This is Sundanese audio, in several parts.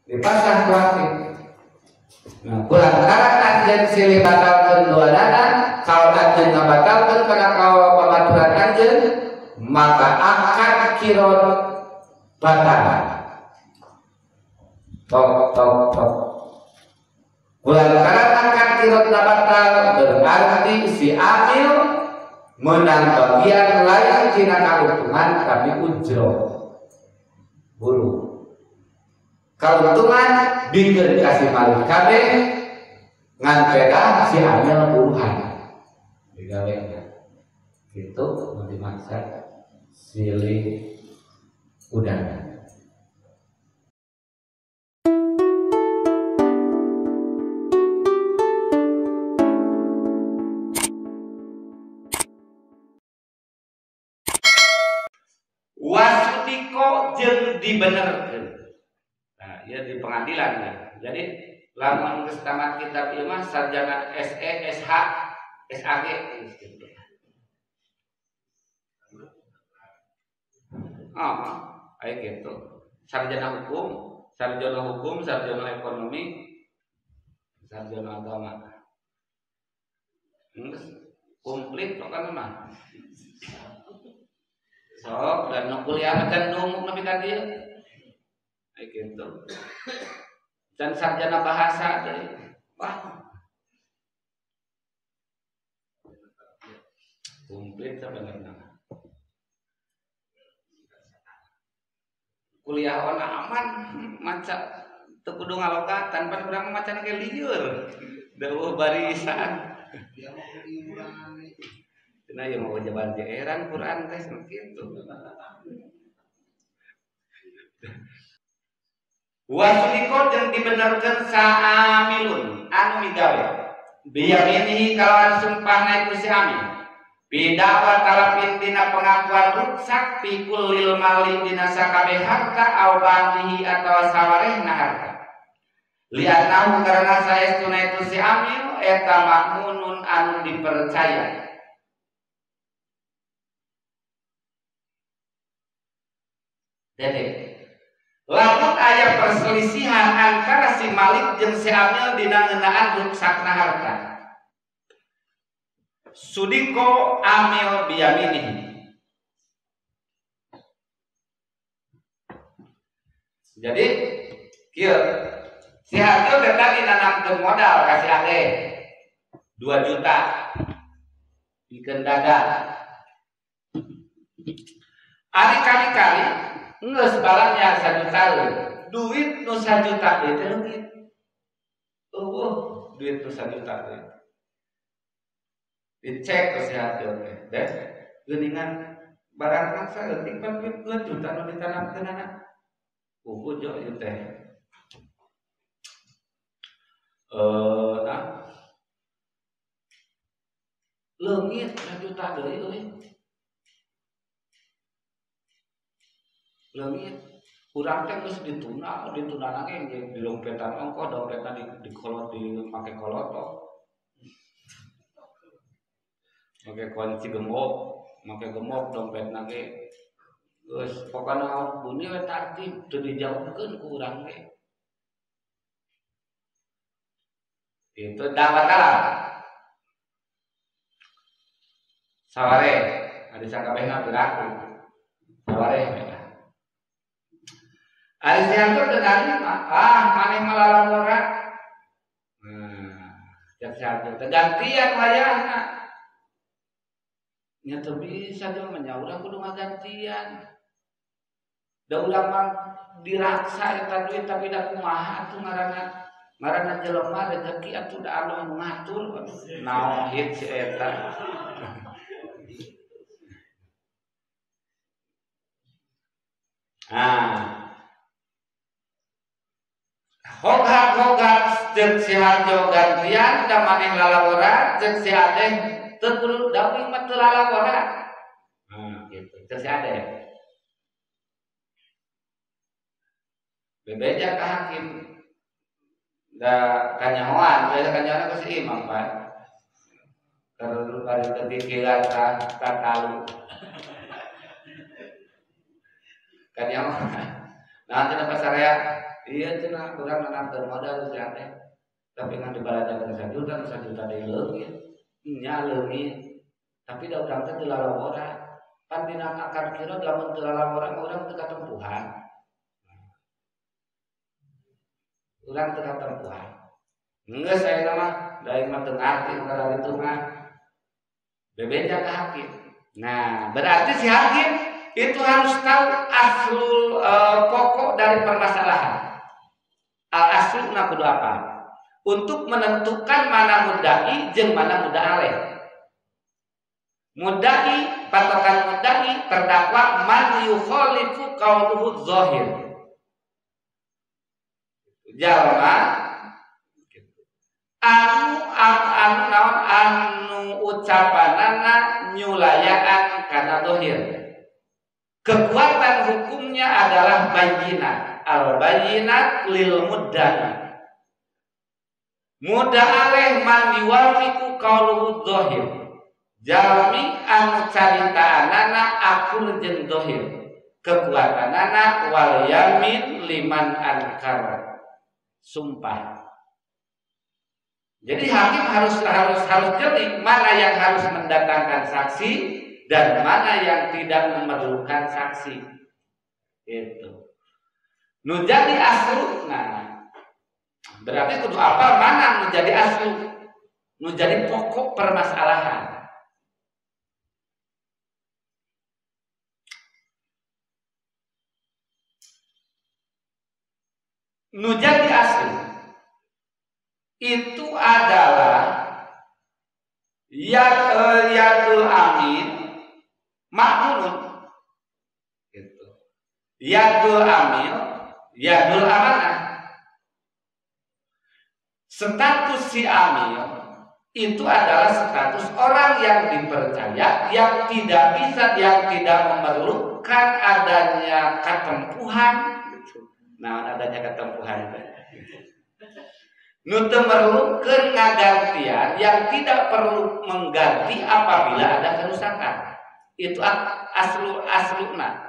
Dipasah ku hakim. Nah, kulantaran anjeun silih batalkeun duanana, kalau anjeun ngabatalkeun kana babaturan anjeun, maka akad qirad batal. Tok tok tok. Kulantaran akad qirad batal berarti si amil menang bagian lain tina kauntungan tapi ujroh buruh. Keuntungan bikin kasih malik kabeh ngan pedah si amil buruhan digawena. Itu nu dimaksud silih udana. Wasudiko jeung dibenerkeun. Nah, ya di pengadilan ya. Jadi lamun geus tamat kitab ieu mah sarjana SE SH SAG gitu. Oh, aya gitu. Sarjana hukum, sarjana ekonomi, sarjana agama. Geus komplit pokona mah. Sok dan nu kuliah mah can dumuk nepi ka dieu. Aya kitu. Can sarjana bahasa deui. Wah. Komplit sabenerna. Kuliah ona aman maca teu kudu ngalokatan pan urang maca ge lieur. Deueuh barisan. Dia mau iuran. Nah, yang mau jaban jeeran Quran teh kitu. Wasudiko jeung dibenerkeun saamilun anu migawe. Biyaminihi kalawan sumpahna iku si amil. Bidawa talapin dina pengakuan ruksak fi kullil mali dina sakabeh harta au ba'dihi atawa sawarehna harta. Li'annahu karena saestuna itu si amil eta makmunun anu dipercaya. Jadi, lamun aya perselisihan antara si malik jeung si amil dina ngeunaan ruksakna harta. Sudiko amil biyaminihi. Jadi, kieu si Harjo teh tadi nanamkeun modal ka si Ade 2 juta pikeun dagang. Ari kali-kali geus balanya 1 juta duit nu 1 juta deui teh leungit. Eueuh duit nu 1 juta deui. Dicek ke si Harjo teh, deh geuningan barang kan saeutik pan duit 2 juta nu ditanamkeunana. Eueuh jo ieu teh. Nah. Leungit 1 juta deui euy. Leungit urang teh geus dituna, ditunana ge di lompetan ongkoh, dompetna di kolot di make kolotok. Make kunci gembok, make gembok dompetna ge. Geus pokona buni we tartib teu dijauhkeun ku urang ge. Itu dakwah talak. Saware, ari sakabehna berlaku. Saware beda. Ari si Harjo teu narima, ah maneh mah lalawora. Nah, cek si Harjo teh gantian wayahna. Nya teu bisa jo mah nya urang kudu ngagantian. Da urang mah diraksa eta duit tapi da kumaha atuh ngaranna. Ngaranna jelema rezeki atuh da Allah nu ngatur. Naon hit si eta. Ah. Hogak-hogak jeung si Harjo gantian da maneh lalawora jeung si Ade teu kudu da uing mah teu lalawora. Nah, gitu. Jeung si Ade. Bebeja ka hakim. Da kanyahoan, biasa kanyahoan ku si imam, Pak. Keur bari kepikiran ka talu. Kanyahoan. Nah, cenah pasarea Iya cenah urang nanamkeun modal sia teh. Tapi ngan dibalajakeun 1 juta, 1 juta deui leungit. Nya leungit. Tapi da urang teh teu lalawora. Pan dina akad qirad lamun teu lalawora urang teu katempuhan. Urang teu katempuhan. Geus ayeuna mah da aing mah teu ngarti perkara itu mah. Bebeja ke hakim. Nah, berarti si hakim itu harus tahu aslul pokok dari permasalahan. Al asluna kudu apa? Untuk menentukan mana mudai jeung mana muda aleh. Mudai, patokan mudai terdakwa man yukhalifu qauluhu zahir. Jalma anu anu naon anu ucapanana nyulayaan kana zahir. Kekuatan hukumnya adalah bayyinah. Al bayyinah lil muddai. Muda aleh man yuwafiqu qauluhu zahir. Jalmi anu caritaanana akur jeung zahir. Kekuatanana wal yamin liman ankara. Sumpah. Jadi hakim harus jeli mana yang harus mendatangkan saksi dan mana yang tidak memerlukan saksi. Itu. Nu jadi aslu, nah berarti kudu apa mana nu jadi aslu, nu jadi pokok permasalahan. Nu jadi aslu itu adalah yadul amin makmunun gitu. Yadul amil, yadul amanah. Status si amil itu adalah status orang yang dipercaya, yang tidak bisa, yang tidak memerlukan adanya ketempuhan gitu. Nah, adanya ketempuhan itu. Nu teu merlukeun ngagantian, yang tidak perlu mengganti apabila ada kerusakan. Itu aslu asluna,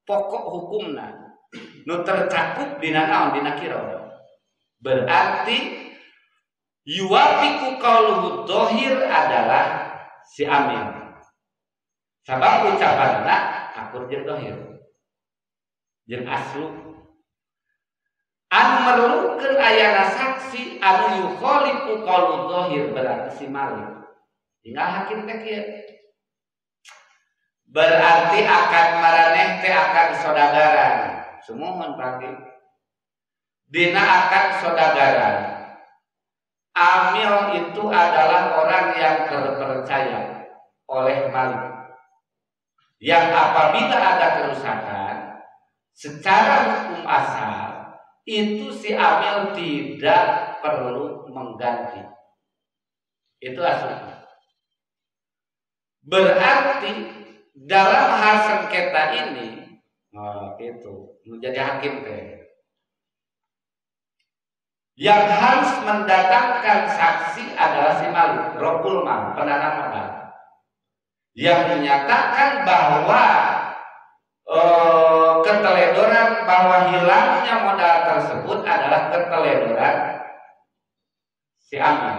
pokok hukumna. Nu tercakup dina naon dina qirad. Berarti yuwafiqu qauluhu dhahir adalah si amil. Sabab ucapanna akur jeung dhahir. Jeung aslu. Anu merlukeun ayana saksi anu yukhalifu qaulu dhahir berarti si malik. Tinggal hakim teh kieu. Berarti akan maraneh teh akan sodagaran. Sumuhun pagi. Dina akan sodagaran. Amil itu adalah orang yang terpercaya oleh malik. Yang apabila ada kerusakan secara hukum asal itu si amil tidak perlu mengganti. Itu aslinya. Berarti dalam hal sengketa ini, oh, itu menjadi hakim teh. Yang harus mendatangkan saksi adalah si malik, robul mal, penanam modal. Yang menyatakan bahwa keteledoran, bahwa hilangnya modal tersebut adalah keteledoran si amil.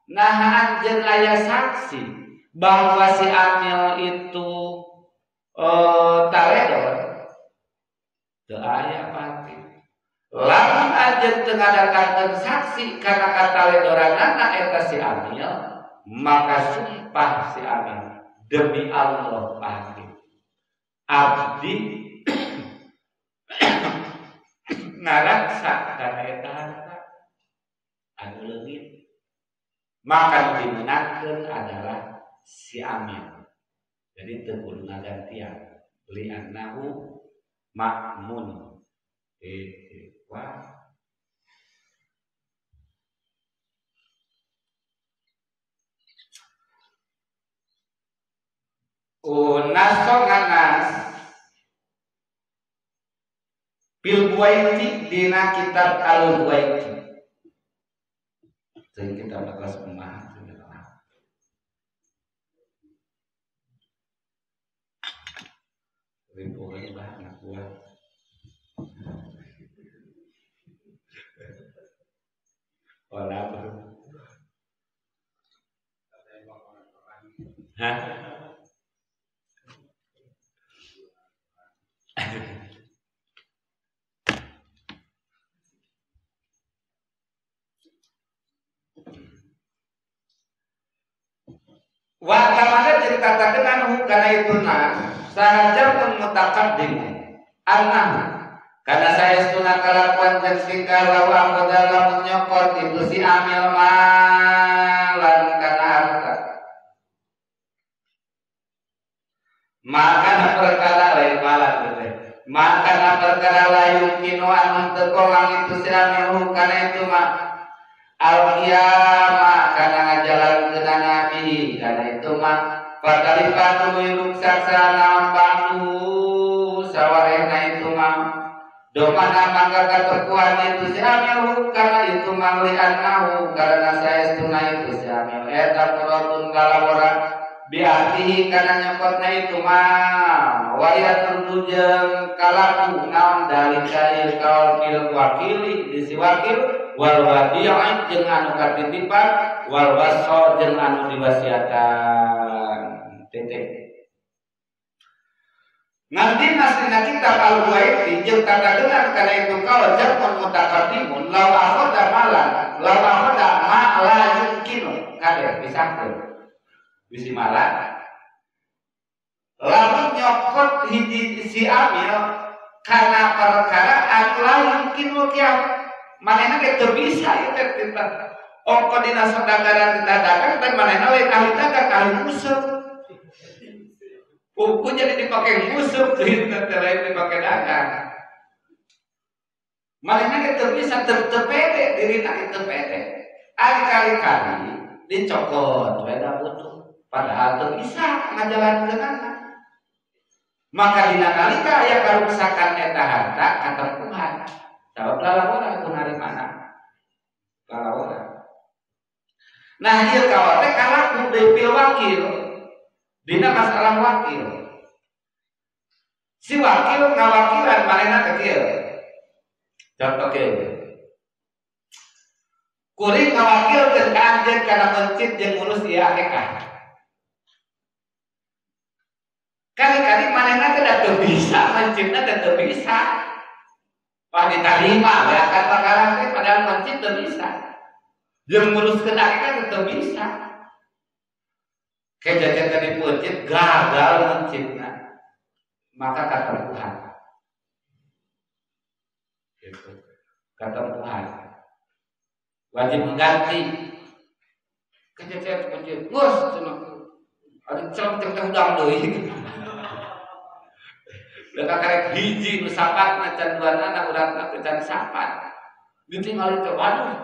Nah, anjeun aya saksi bahwa si amil itu taledor, teu aya pati. Lamun anjeun teu ngadatangkeun saksi kana kataledoranana eta si amil, maka sumpah si amil demi Allah pati. Abdi ngaraksa kana eta harta anu leungit, maka dimenangkeun adalah si amil. Jadi teu kudu ngagantian li annahu makmun. Wah. Unaso nganas Pil Buaiti dina kitab Al Buaiti. Jadi kita kelas kumaha. Ribuan bah anak buah. Olah. Hah? Wa kamana jeung katakeun anu kana itu na sahaja pun mutaqaddim annahu kana saestuna kalakuan jeung singkah lawa lamun nyokot itu si amil malan kana harta maka perkara lain malan teh maka perkara layu kinu anu teu kolang itu si amil kana itu mah al qiyamah kana ngajalankeun nabi kana itu mah fatalifatu ruksak naon ba'du sawarehna itu mah domana mangga katepuan itu si amil kana itu mah li annahu karena saestuna itu si amil eta qurratun kalawara biartihi kana nyokotna itu mah waya turdu jeung kalaku naon dalika ieu kaul fil wakili di si wakil wal wadi'ah jeung anu katitipan wal waso jeung anu diwasiatan titik. Nanti nasina kitab al-Buaiti jeung tatageuna kana itu kaul jamun mutaqaddimun law akhadha malan law akhadha ma la yumkinu kade pisahkeun bisi malan lamun nyokot hiji si amil kana perkara anu la yumkinu qiyam manehna ge teu bisa ieu teh titah ongko dina sodagaran titah dagang teh manehna lain ahli dagang ahli musuh buku jadi dipakai musuh teh lain dipakai dagang manehna ge teu bisa teu pede dirina ge teu pede ari kali-kali dicokot we da butuh padahal teu bisa ngajalankeunana maka dina nalika aya karuksakan eta harta katempuhan sabab lalawara ku narimana lalawara. Nah ieu kawa teh kalaku deui pil wakil dina masalah wakil si wakil ngawakilan manehna teh kieu contoh kieu kuring ngawakilkeun ka anjeun kana mencit jeung ngurus ieu akikah kali-kali manehna teh da teu bisa mencitna teh teu bisa. Wah ditarima we akan perkara teh padahal mencit teu bisa. Jeung nguruskeun akikah teu bisa. Kejadian tadi mencit gagal mencitna. Maka katempuhan. Gitu. Katempuhan. Wajib mengganti. Kejadian mencit geus cenah. Ari celeng teh hudang deui. Leka karek hiji nu sapatna can duanana uratna teh can sapat. Ditinggali teh waduh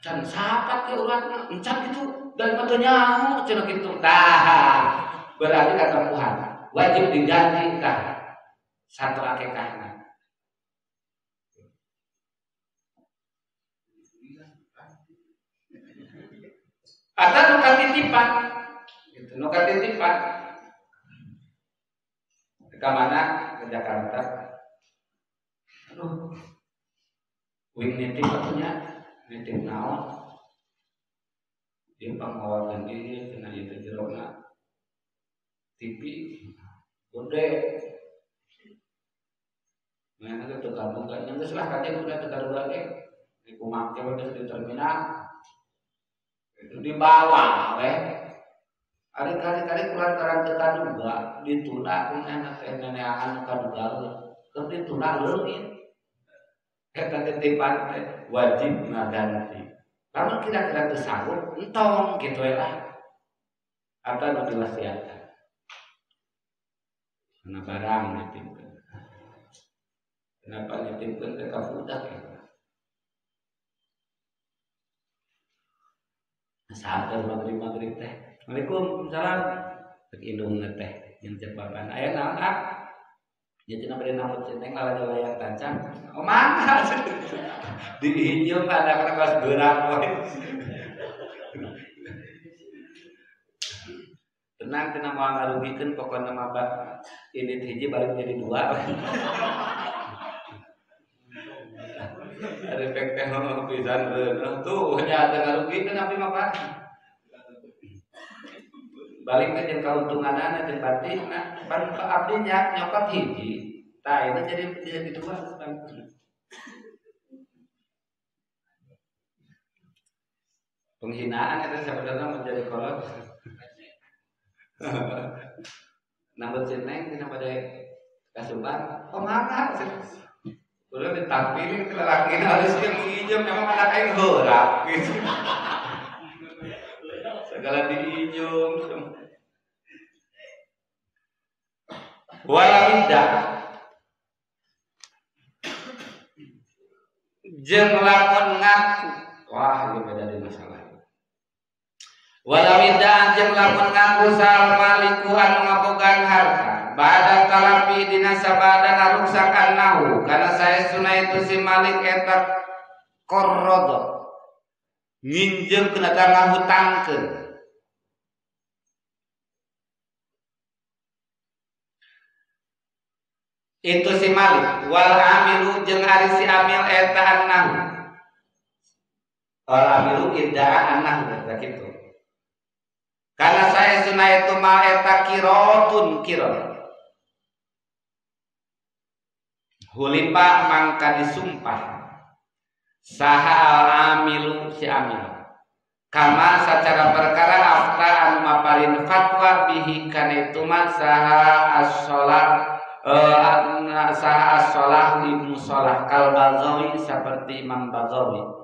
can sapat teh uratna encan kitu dan mah teu nyaho cenah kitu. Tah berarti katempuhan wajib diganti tah satu akikahna. Atau nu katitipan gitu nu katitipan ke mana? Ke Jakarta. Aduh. Wing nitip atunya, nitip naon? Dia pangmawakeun ieu cenah ieu teh jerona. TV gede. Mana teh teu kaboga nya geus lah kate udah teu karuga ge. Di kumake we geus di terminal. Itu dibawa we. Ari kali-kali kulantaran teu kaduga ditunda ku nenek teh neneangan nu kaduga keur ditunda leungit. Eta titipan teh wajib ngaganti. Lamun kira-kira teu sanggup entong kitu we lah. Atau nu diwasiatan. Kana barang nitipkeun. Kenapa nitipkeun teh ka budak ya? Saat maghrib-maghrib teh Waalaikumsalam. Cek indungna teh jeung cek bapan. Aya naon ah? Nya cenah bade nambut centeng lalajo layang tancang. Oh mangga. Diinjeum ada kana kelas beurang we. Tenang cenah moal ngarugikeun pokona mah ini hiji balik jadi dua. Ada efek teh pisan tuh nya teu ngarugikeun abdi mah Pak. Balik teh jeung kauntunganana jeung batinna pan abdi nya nyokot hiji. Tah ini jadi dua. Penghinaan itu sebenarnya menjadi kolot. Nambut si neng tina pada kasuban, oh mana? Udah ditampilin ke lelaki harus yang diinjem, memang anak aing heurak gitu. Segala diinjem. Wala indah. Jeung lamun ngaku, wah ini beda di masalah. Walau indah jeung lamun ngaku sal maliku anu ngabogaan harta bada talapi dina sabada ruksak annahu kana saestuna itu si malik eta qarrada nginjeum kana ngahutangkeun itu si malik wal amilu jeung ari si amil eta annahu wal amilu idda'a annahu eta kitu. Karena saya sunah itu ma eta kirotun kirot. Hulipa mangka disumpah. Saha al amilu si amil. Kama secara perkara afta anu maparin fatwa bihi kana itu ma saha as-sholah saha as-sholah ibnu Sholah kal Baghawi seperti Imam Baghawi.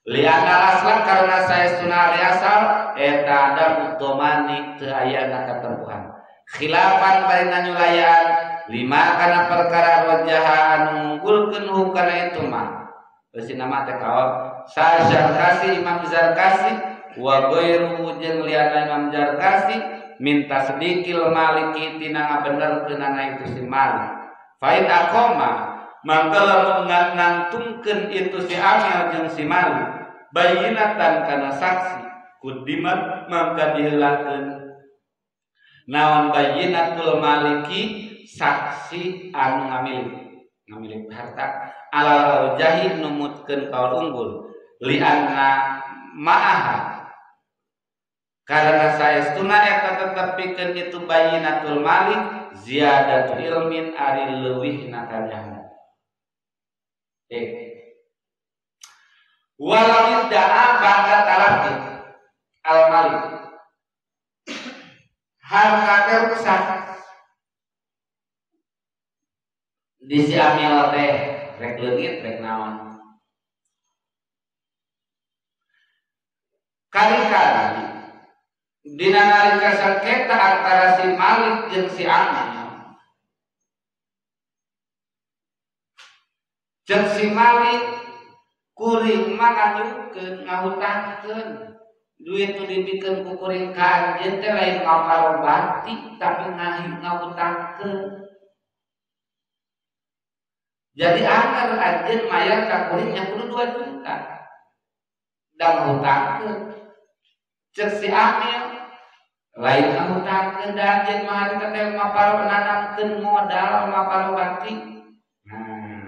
Liana aslan karena saya sunah asal eta ada utomani teu ayana katempuhan khilafan barina nyulayan lima kana perkara wajaha anu ngunggulkeun hu kana itu mah beusi nama teh kaol Zarkasi Imam Zarkasi wa ghairu jeung liana Imam Zarkasi minta sedikil maliki tina ngabenerkeunana itu si malik fa in aqama mangka lamun nangtungkeun itu si amil jeung si malik bayinatan kana saksi kudimat mangka diheulakeun naon bayinatul maliki saksi anu ngamilik harta alal aujahi numutkeun kaul unggul lianna ma'aha karena saestuna eta tetep pikeun itu bayinatul malik ziyadatu ilmin ari leuwihna kanyaho. Walau idda'a ba'da talaqi al malik harta teh rusak di si amil teh rek leungit rek naon kali-kali dina nalika sengketa antara si malik jeung si amil jeung si malik kuring mah nganyukeun ngahutangkeun duit nu dibikeun ku kuring ka anjeun teh lain ngaparobati tapi ngahutangkeun. Jadi anger anjeun mayar ka kuring nya kudu 2 juta da ngahutangkeun. Ceuk si amil lain ngahutangkeun da anjeun mah harita teh maparo nanamkeun modal maparobati. Nah,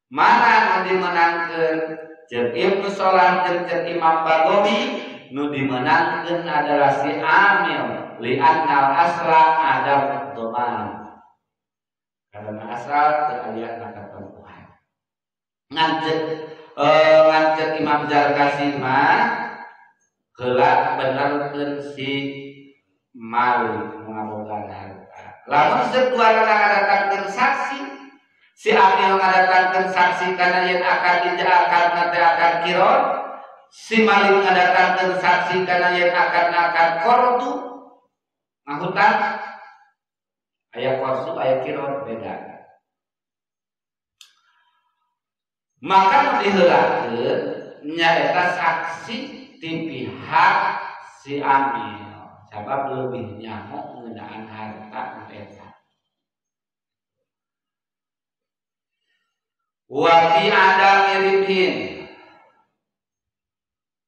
mana nu dimenangkeun jeung Ibnu Sholah jeung Imam Baghawi nu dimenangkeun adalah si amil li'annal asla adam dhaman karena asal teu aya katempuhan. Ngancet Imam Zarkasi mah heula benerkeun si malik ngabogaan harta. Lamun seduana ngadatangkeun saksi si amil ngadatangkeun saksi kana yen akad ija akad teh akad kirot, si malik ngadatangkeun saksi kana yen akad akad kordu ngahutang aya kordu aya kirot beda. Maka nu diheulakeun nyaeta saksi ti pihak si amil sabab leuwih nyaho ngeunaan harta nu eta. Wa fi adami ribhin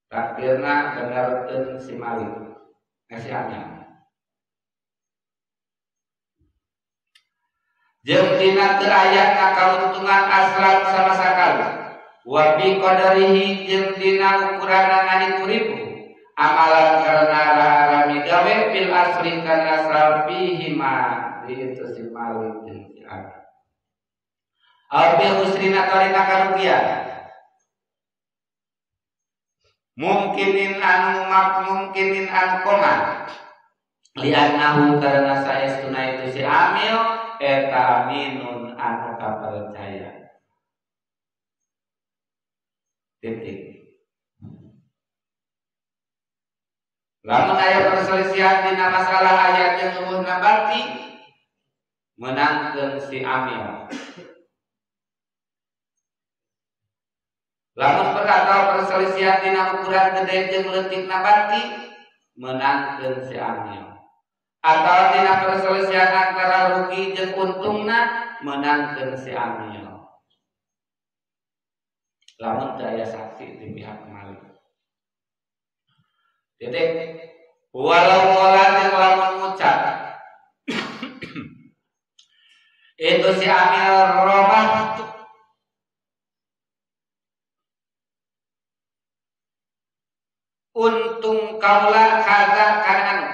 takdirna benerkeun si malik si amil jeung dina teu ayana kauntungan aslan sama sakali. Wa bi qadarihi jeung dina ukuranana itu ribu amalan karena rami gawe bil asli kana asal fihi ma itu si malik jeung si amil. Aw bi usrina karena karugian mungkinin anu mak mungkinin anu koma li'annahu karena saestuna itu si amil eta aminun anu kapercaya. Titik. Lamun aya perselisihan dina masalah ayat yang eueuhna bati menangkeun si amil. Lamun atau perselisihan dina ukuran gede jeung leutikna bati menangkeun si amil. Atau dina perselisihan antara rugi jeung untungna menangkeun si amil. Lamun teu aya saksi di pihak malik. Titik. Walau qala jeung lamun ngucap itu si amil robah untung kaula kaza kana anu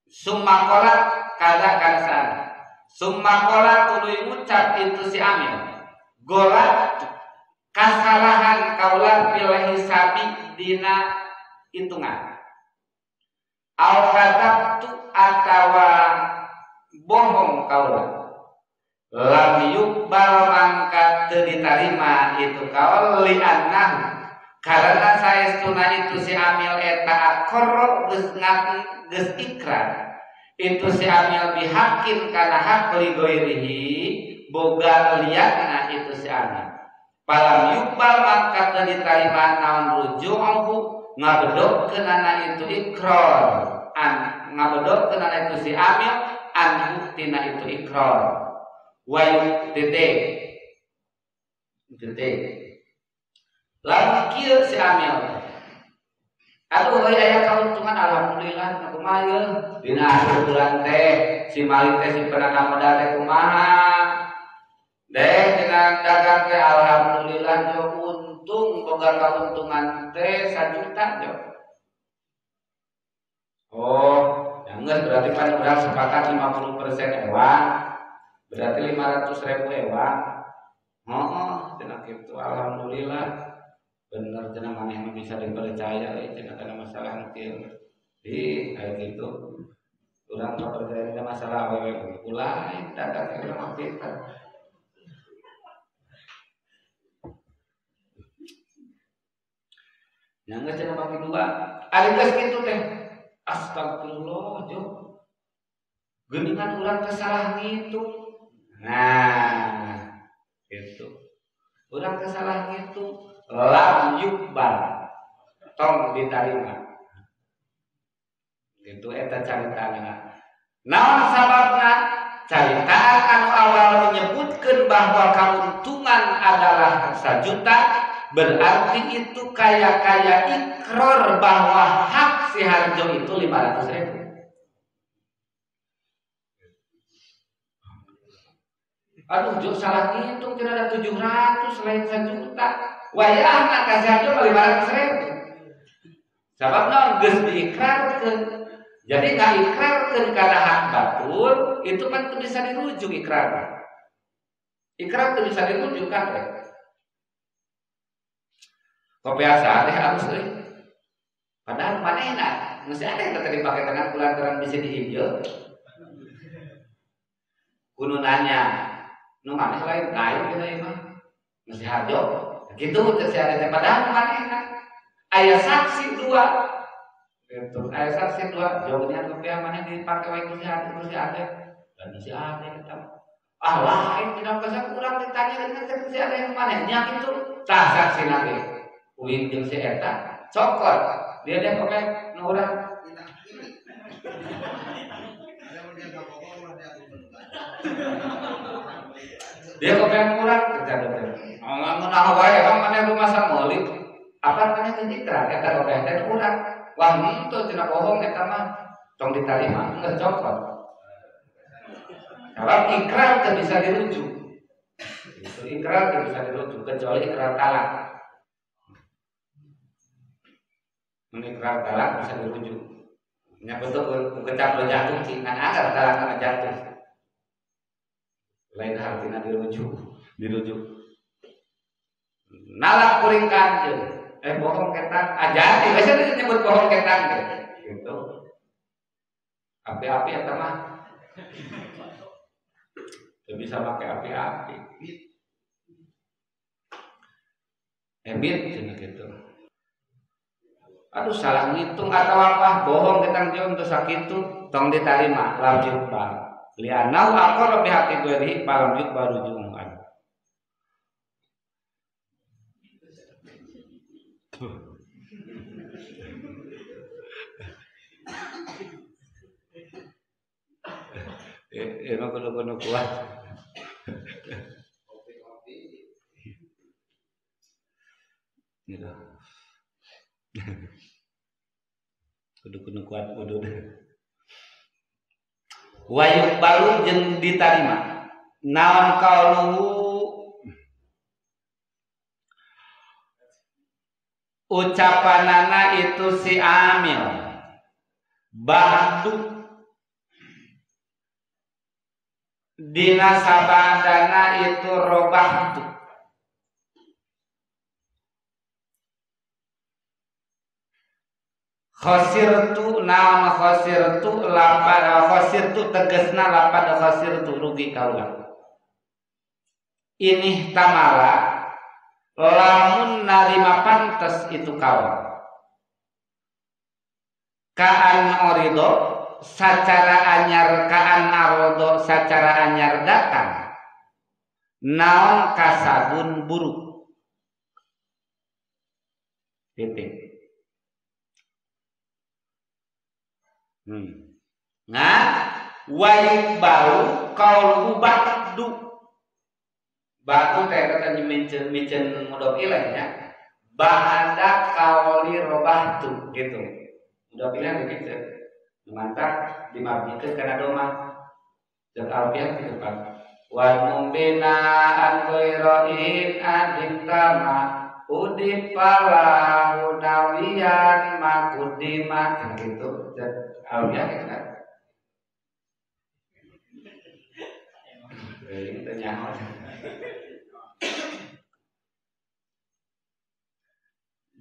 summa qala kaza kana sana summa qala tuluy ngucap itu si amil golat kasalahan kaula fil hisabi dina hitungan au kadzabtu atawa bohong kaula lam yuqbal mangka teu ditarima itu kaul li annahu karena saestuna itu si amil eta aqarra geus geus ikrar itu si amil bihakin kana hak li ghairihi boga liyana itu si amil palam yuqbal mangka teu ditarima naon ruju'uhu ngabedokkeunana itu ikrar an ngabedokkeunana itu si amil anhu tina itu ikrar wa titik titik lamun kieu si amil aduh euy aya kauntungan alhamdulillah na kumaha ieu dina akhir bulan teh si malik teh si penanam modal teh kumaha deh dina dagang teh alhamdulillah jo untung boga kauntungan teh 1 juta jo. Oh, ya geus berarti pan urang sepakat 50% ewang. Berarti 500.000 ewang. Heeh, cenah kitu alhamdulillah. Bener cenah maneh mah bisa dipercaya euy cenah kana masalah nu kieu. Ih, aya kitu. Urang mah percaya dina masalah awewe ulah dagang urang mah pinter. Yang geus cenah bagi dua. Ari geus kitu teh. Astagfirullah, jo. Geuningan urang teh salah ngitung. Nah, gitu. Urang teh salah ngitung, lam yuqbal. Tong ditarima. Gitu eta caritana. Naon sababna? Caritaan anu awal menyebutkeun bahwa kauntungan adalah 1 juta. Berarti itu kaya-kaya ikrar bahwa hak si Harjo itu 500.000. Aduh, Jo salah ngitung kira ada 700 lain 1 juta. Wayahna ka si Harjo 500.000. Sabab naon geus diikrarkeun. Jadi ngaikrarkeun kana hak batur itu kan teu bisa dirujuk ikrar. Ikrar teu bisa dirujuk kan teh. Kopiasa teh harus euy. Padahal manehna geus ada yang tadi dipake tangan kulantaran bisa dihijau. Kudu nanya, nu maneh lain lain gitu ieu mah. Geus harjo. Kitu teh si ada teh padahal manehna aya saksi dua. Gitu, aya saksi dua, jauhnya kopiah maneh dipake wae ku si ada ku si ada. Dan si ada eta. Ah lain tidak bisa kurang ditanya dengan si ada yang manehnya kitu. Tah saksina ge. Uing jeung si eta cokot dia deh oke nu urang dia kopi nu urang kerja teh ngeunah wae emang maneh rumasa meuli apa maneh teh ikrar eta kopi teh urang wah henteu cenah bohong eta mah tong ditarima geus cokot sabab ikrar teu bisa dirujuk Itu ikrar tidak bisa dirujuk kecuali ikrar talak. Ikrar talak bisa dirujuk. Nya bentuk kecap lo jatuh cing kan agar talak kana jatuh. Lain hartina dirujuk, dirujuk. Nalak kuring kanjeun. Bohong ketang. Jadi biasanya nyebut bohong ketang gitu. Api-api eta mah. Teu bisa make api-api. Ebit cenah kitu. Aduh salah ngitung atau apa, bohong ketang jeung teu sakitu, tong ditarima lam yukbal. Li'annahu aqarra bi haqqi ghairihi falam yukbal rujukan. Emang kudu kuat. Gitu. Kudu kuat kudu. Wa yuqbalu jeung ditarima. Naon qauluhu ucapanana itu si amil ba'du dina sabadana itu robahtu khosirtu naon khosirtu lapad khosirtu tegesna lapad khosirtu rugi kaula ini tamala lamun narima pantes itu kaula kaan orido sacara anyar kaan arodo sacara anyar datang naon kasabun buruk titik. Nah, wayuk bau kaulu ba'du. Ba'du teh kata micen mudhof ilaih nya. Ba'da kauli robahtu gitu. Mudhof ilaih dipicen. Mantap dimabnikeun kana domah. Jeung alfiah di depan. Wa numbina an ghairain adintama udipalahu nawiyan makudima gitu. Alfiah gitu kan. Ini tanya.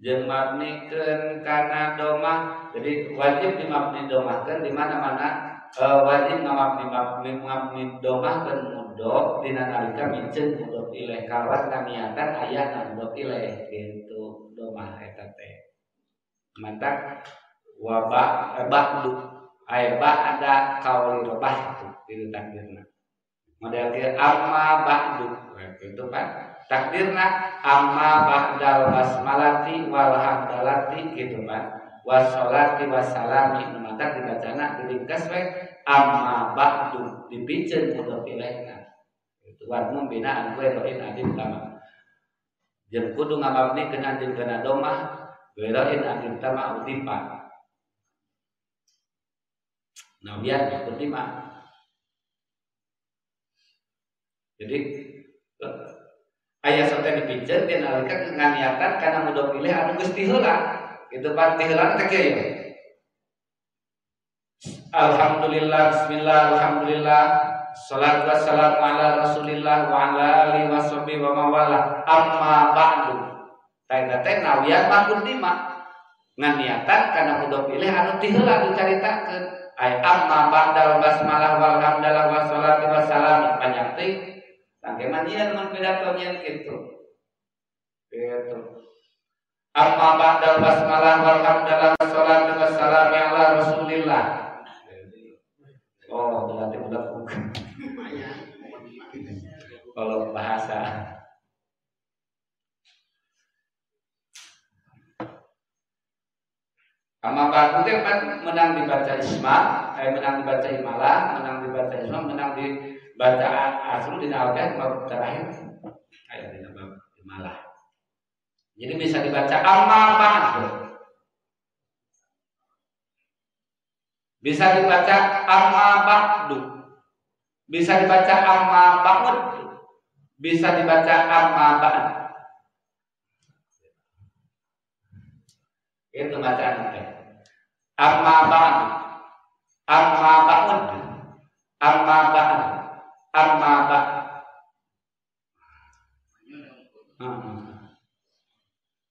Jeung mabnikeun kana domah, jadi wajib dimabni domahkeun di mana-mana wajib ngamabni domahkeun mudhof dina nalika miceun mudhof ilaih kawas kaniatan aya mudhof ilaih gitu domah eta teh. Mantap wa ba'du ay ba'da qauli robah tu itu takdirna. Model kieu amma ba'du gitu kan. Takdirna amma ba'dal basmalati wal hamdalati gitu kan. Wassalati wassalami nu mata dibacana diringkas we amma ba'du dipiceun mudhof ilaihna. Itu wa binaan ghairain adin tama. Jeung kudu ngamabnikeun anjeun kana domah ghairain adin tama udipa. Nawian kudima. Jadi aya sote dipiceun dina nalika nganiatan kana mudhof ilaih anu geus tiheula. Gitu pan tiheula teh kieu ya. Alhamdulillah bismillah alhamdulillah salatu wassalamu ala Rasulillah wa ala alihi washabihi wa mawala amma ba'du. Tah teh nawian makudima nganiatan kana mudhof ilaih anu tiheula dicaritakeun. Ay amma ba'dal basmalah wal hamdalah wassalatu wassalam panjang teh tangke mandian mun pidato nyeun kitu. Gitu. Amma ba'dal basmalah wal hamdalah wassalatu wassalam ala Rasulillah. Oh, berarti udah bukan. Kalau bahasa amma ba'du teh kan menang dibaca isma, menang dibaca imalah, menang dibaca isma, menang dibaca asru dina al-Qur'an bab terakhir aya dina bab imalah. Jadi bisa dibaca amma ba'du. Bisa dibaca amma ba'du. Bisa dibaca amma ba'ud. Bisa dibaca amma ba'd. Itu bacaan teh. Amma ba'd. Amma ba'd. Amma ba'd. Amma ba'd.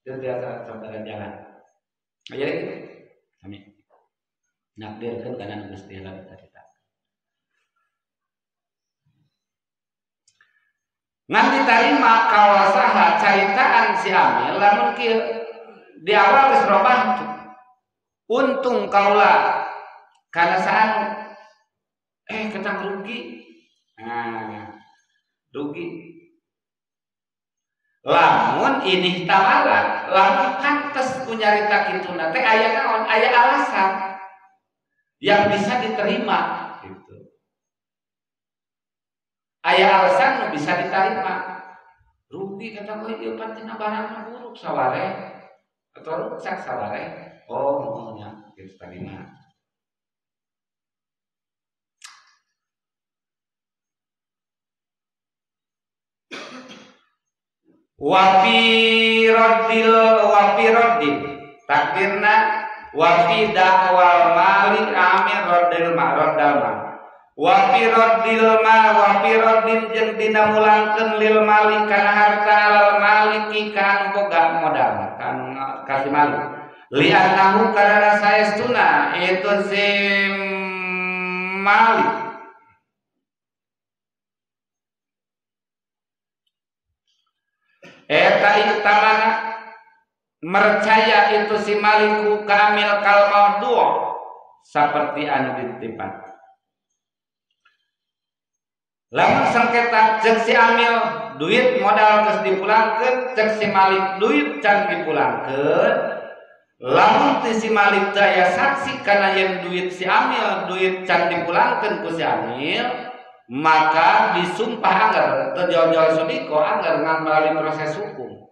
Itu biasa saudara jalan. Jadi kami nakdirkan karena Gusti Allah kita. Ngan diterima kawasaha caritaan si amil lamun kieu di awal geus robah untung kaula karena saat ketang rugi. Nah, rugi. Lamun ini tamala, lamun pantes ku nyarita kituna teh aya naon, aya alasan yang bisa diterima gitu. Aya alasan nu bisa diterima. Rugi kata gue ieu pan cenah barangna buruk saware atau rusak saware. Oh, nya gitu terima. Wafi raddil wafi raddin takdirna wafi dakwal mali amir raddil ma raddal ma wafi raddil ma wafi raddin jeung dina mulangkeun lil mali kana harta alal maliki ka anu boga modal ka anu kasih mali li'annahu karana saestuna itu si mali eta iktamana mercaya itu si maliku kamil kal maudhu seperti anu dititipan. Lamun sengketa cek si amil duit modal geus dipulangkeun, cek si malik duit can dipulangkeun. Lamun ti si malik teu aya saksi kana yen duit si amil duit can dipulangkeun ku si amil, maka disumpah anggar teu jauh-jauh sudiko anggar ngan melalui proses hukum.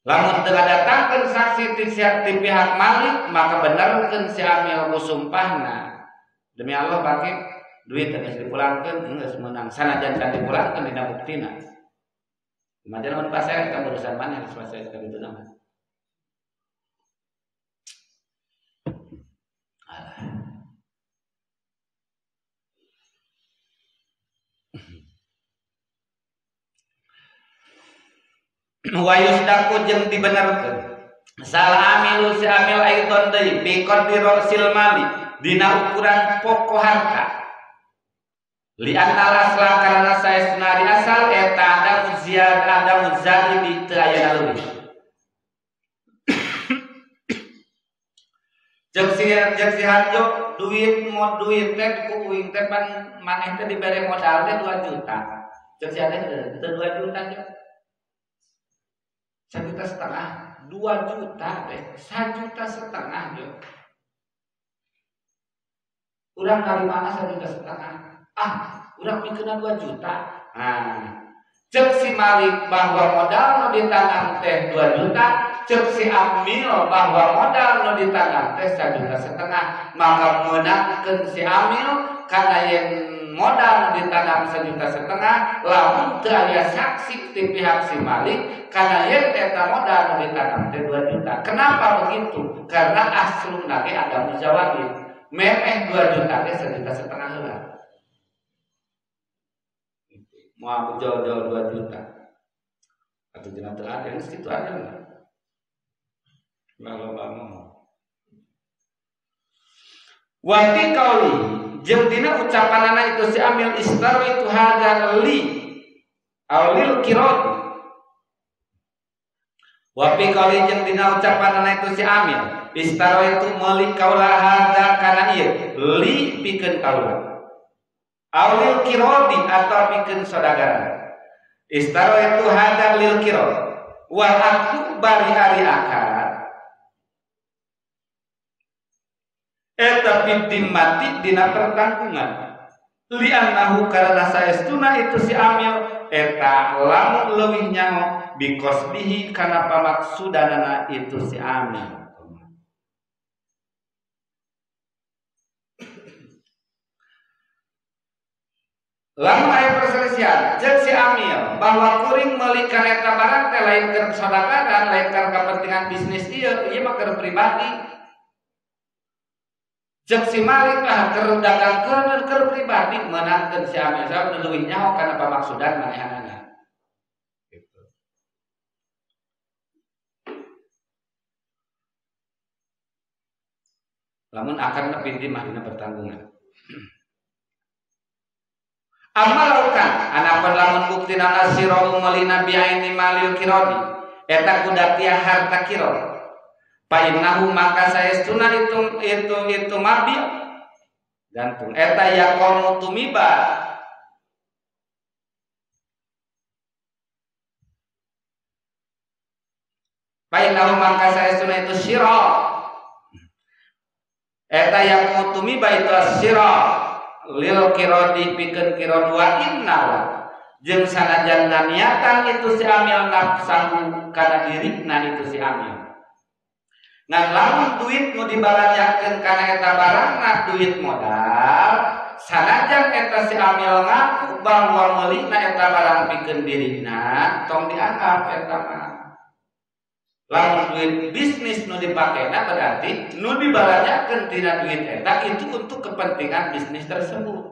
Lamun teu ngadatangkeun saksi ti pihak malik, maka benerkeun si amil ku sumpahna. Demi Allah pake duit geus dipulangkeun geus meunang sanajan can dipulangkeun dina buktina. Kumaha mun pasea eta urusan maneh geus pasea ka ditu mah. Wa yusdaku jeung dibenerkeun salah amilu si amil aidon deui bi qadri rasil mali dina ukuran pokok harta li anna asla karena saestuna di asal eta ada ziyad ada zaidi teu aya leuwih. Jeung si Harjo duit mod duit teh ku uing teh pan maneh teh dibere modal teh 2 juta. Jeung si Ade teu 2 juta teh 1,5 juta, 2 juta deh, 1,5 juta deh. Urang kali mana 1,5 juta? Ah, urang mikeuna 2 juta. Nah, cek si Malik bahwa modal nu ditanam teh 2 juta, cek si amil bahwa modal nu ditanam teh 1,5 juta, maka meunangkeun si amil karena yang modal ditanam 1,5 juta, lamun teu aya saksi ti pihak si malik karena yen eta modal ditanam teh 2 juta. Kenapa begitu? Karena asluna ge ada muzawabit. Memeh 2 juta teh 1,5 juta heula. Moal jauh-jauh 2 juta. Atuh cenah teu ada geus kitu aja lah. Loba ngomong. Wa fi qauli jeung dina ucapanana itu si amil istaru itu hadza li aulil qirad. Wa fi qauli jeung dina ucapanana itu si amil istaru itu meuli kaula hadza kana ieu li pikeun kaula aulil qiradi atau pikeun sodagaran. Istaru itu hadza lil qirad wa aku bari ari akad eta dimati dina pertanggungan li'annahu karena saestuna itu si amil eta lamun leuwih nyaho bikosbihi kana pamaksudanana itu si amil. Lamun aya perselisihan jeung si amil bahwa kuring meuli kana eta barang teh lain keur sodagaran, lain keur kepentingan bisnis ieu, ieu mah keur pribadi. Jeung si Malik lah keur dagangkeun keur pribadi meunangkeun si amil sabab leuwih nyaho kana pamaksudan manehanana. Gitu. Lamun akan lebih di mah dina pertanggungan. Amma laukan anapun lamun bukti nana sirau melina biaini malil kirodi eta kudatia harta kirod fa innahu maka saestuna itu mabi gantung eta yaqamu tumiba fa innahu maka saestuna itu sira eta yaqamu tumiba itu sira lil kirodi pikeun kirod wa inna jeung sanajan niatan itu si amil nafsahu kana dirina itu si amil. Ngan lamun duit nu dibalanjakeun kana eta barangna duit modal sanajan eta si amil ngaku bahwa meulina eta barang pikeun dirina tong dianggap eta mah. Lamun duit bisnis nu dipakena berarti nu dibalanjakeun tina duit eta itu untuk kepentingan bisnis tersebut.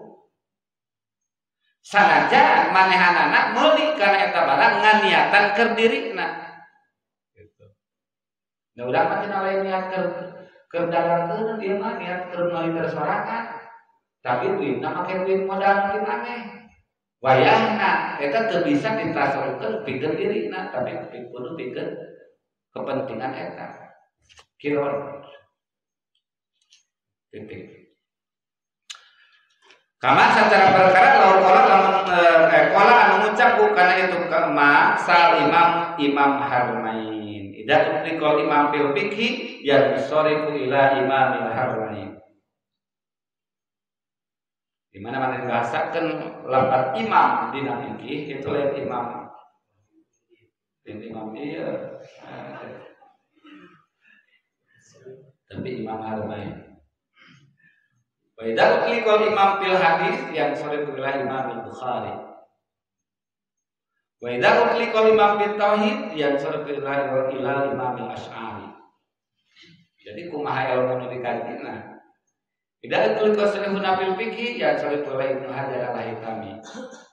Sanajan manehanana meuli kana eta barang nganiatan keur dirina. Gitu. Da urang mah cenah lain niat keur dagangkeun ieu mah niat keur meuli sorangan. Tapi duitna make duit modal mungkin aneh. Wayahna eta teu bisa ditasarufkeun pikeun dirina tapi kudu pikeun kepentingan eta kirot titik kama secara perkara laur kola lamun kola anu ngucap karena itu ma sal imam imam harmain idza utliqal imam fil fiqhi yansarifu ila imamil harmain. Di mana mana dibahasakeun lafaz imam dina fikih itu lain imam imam iya, tapi imam harmain. Wa idza utliqal imam fil hadis yang sore ila imam Bukhari. Wa idza utliqal imam fil tauhid yang sore ila imam Asy'ari. Jadi kumaha ilmu nu dikajina. Idza utliqal sahihuna fil fiqh yang sore ila Ibnu Hajar al-Haytami.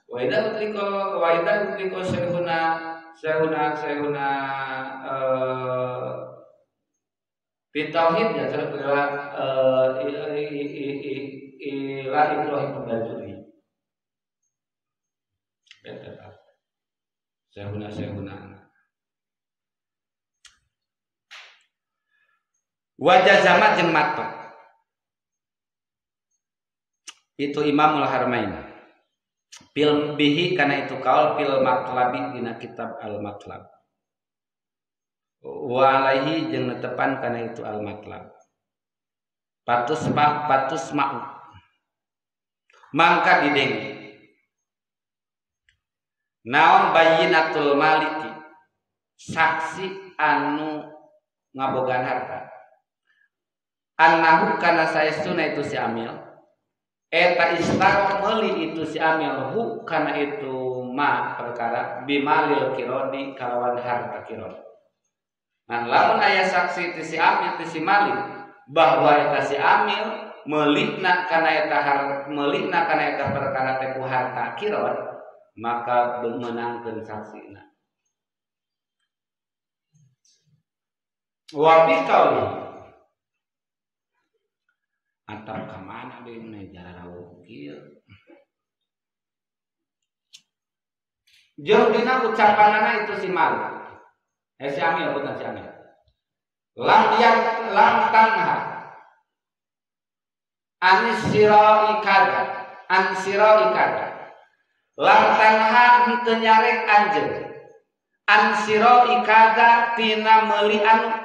Wa idza utliqal sahihuna Sehuna fi tauhid ya ila Ibrahim Al-Bajuri. Sehuna wajah zaman jeung matok itu Imamul Harmain. Pil bihi karena itu kaul pil matlabi dina kitab al matlab wa alaihi jeung netepan kana itu al matlab patus pak patus ma'u mangka didenge naon bayinatul maliki saksi anu ngabogaan harta annahu kana saestuna itu si amil eta istaro meuli itu si amil hu kana itu ma perkara bimalil kirodi kalawan harta kirod. Nah lamun aya saksi ti si amil ti si malik bahwa eta si amil meulina kana eta meulina kana eta perkara teh ku harta kirod maka meunangkeun saksina. Wa bi qauli atau kemana deh ini jarak kieu jauh dina ucapanana itu si Malik si Amil bukan si Amil lam yang lam tanha anisiro ikada ansiro ikada lam tanha henteu nyarek anjeun ansiro ikada tina meuli anu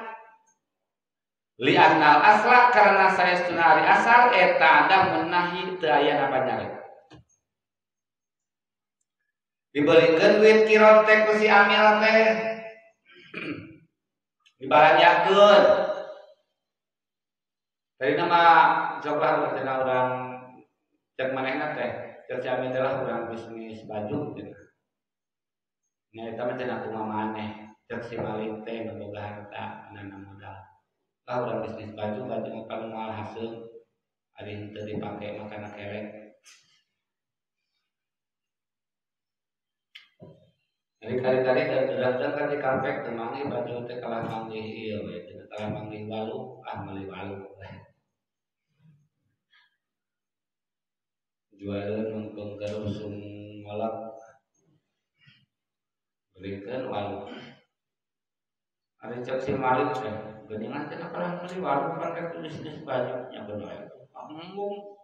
li'annal asla karena saestuna ari asal eta ada menahi teu aya napa nyarek dibelikeun duit kirot teh ku si amil teh dibalanjakeun tadi nama coba cenah urang cek manehna teh Cek si Amil teh lah urang bisnis baju cenah. Nya eta mah cenah kumaha maneh. Cek si Malik teh nu boga harta nana modal. Lah urang bisnis baju, baju mah paling moal haseum. Ari henteu dipake mah kana kelek. Jadi kali-kali dan kan di kampek teu manggih baju teh kalah manggih ieu we cenah kalah manggih walu, ah meuli walu. Jualeun mungkung garusung ngolak. Belikeun walu. Ari cek si Malik teh geuningan cenah kalah meuli walu pan rek bisnis baju nya bener. Embung.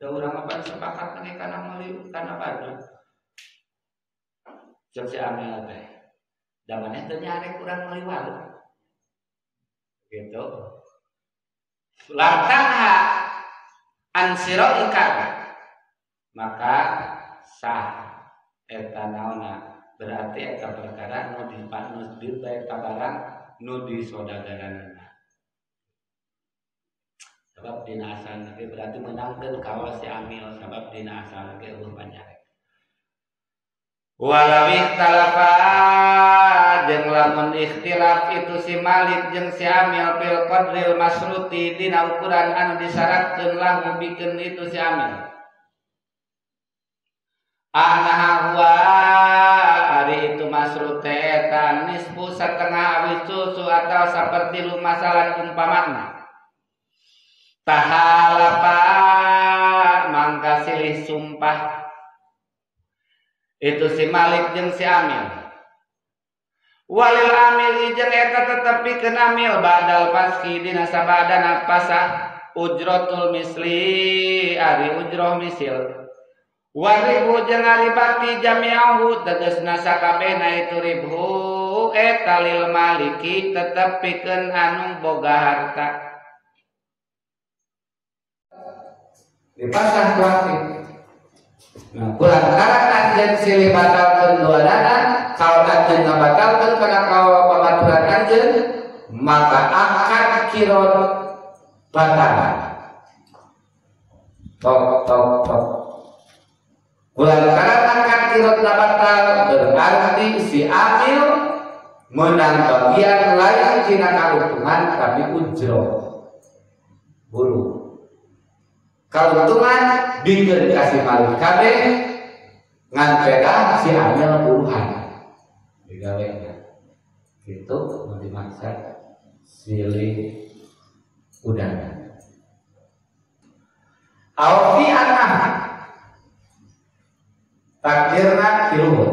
Da urang mah pan sepakat ge kana meuli kana baju. Cek si Amil teh. Da maneh teu nyarek urang meuli walu. Gitu. Lantanha an sira'ika maka sah eta naonna berarti eta perkara nu dipanus di eta barang nu disodagaranna. Sebab dina asalna ge berarti menangkeun kaul si Amil sabab dina asalna ge eueuh panyarek. Walau ikhtalafa jeung lamun ikhtilaf itu si Malik jeung si Amil fil qadril masruti dina ukuran anu disyaratkeun lahu bikeun itu si Amil. Anaha huwa ari itu masrut teh eta nisfu setengah awis susu atau sapertilu masalan umpamana. Tahalapa mangka silih sumpah itu si Malik jeung si Amil. Walil amil jeung eta tetep pikeun amil badal paski dina sabadana pasah ujratul misli ari ujroh misil. Waribu jeung ari baki jami'ahu tegasna sakabehna itu ribhu eta lil maliki tetep pikeun anu boga harta. Dipasah kuatik. Nah, kulantaran anjeun silih batalkeun duanana, kalau anjeun ngabatalkeun kana kaul babaturan anjeun, maka akad qirad batal. Tok tok tok. Kulantaran akad qirad batal berarti si amil menang bagian lain tina kauntungan tapi ujroh. Buru. Keuntungan bikin kasih Malik kabeh ngan peda si amil buruhan digawena gitu mau dimaksud silih udana au fi anah takdirna kiluhur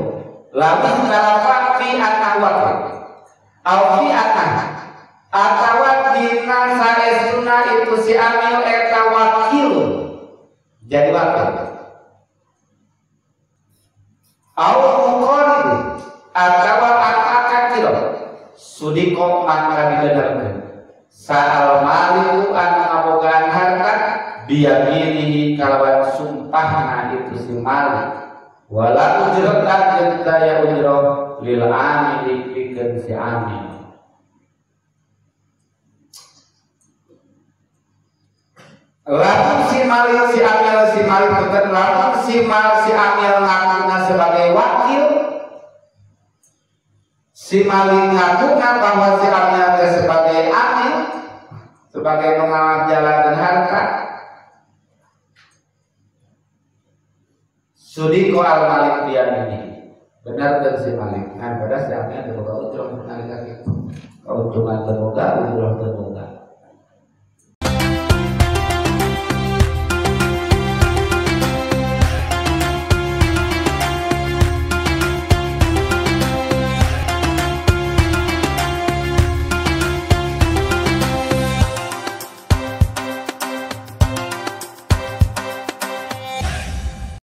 lamun talafa fi anah wakil au fi anah atawa dina saestuna itu si amil eta wakil jadi wakil au muqarib atawa akad kira sudiko maka dibenerkeun saal maliku anu ngabogaan harta biyaminihi kalawan sumpahna itu si malik wala ujratan jeung daya ujroh lil amili pikeun si amil. Lamun si Malik si Amil si Malik bukan lamun si Mal si Amil ngakuna sebagai wakil, si Malik ngakuna bahwa si Amil sebagai amil, sebagai mengawal jalan dan harta. Sudiko al Malik dia ini benar kan si Malik kan pada si Amil terbuka ujroh nalika kitu keuntungan terbuka ujroh terbuka.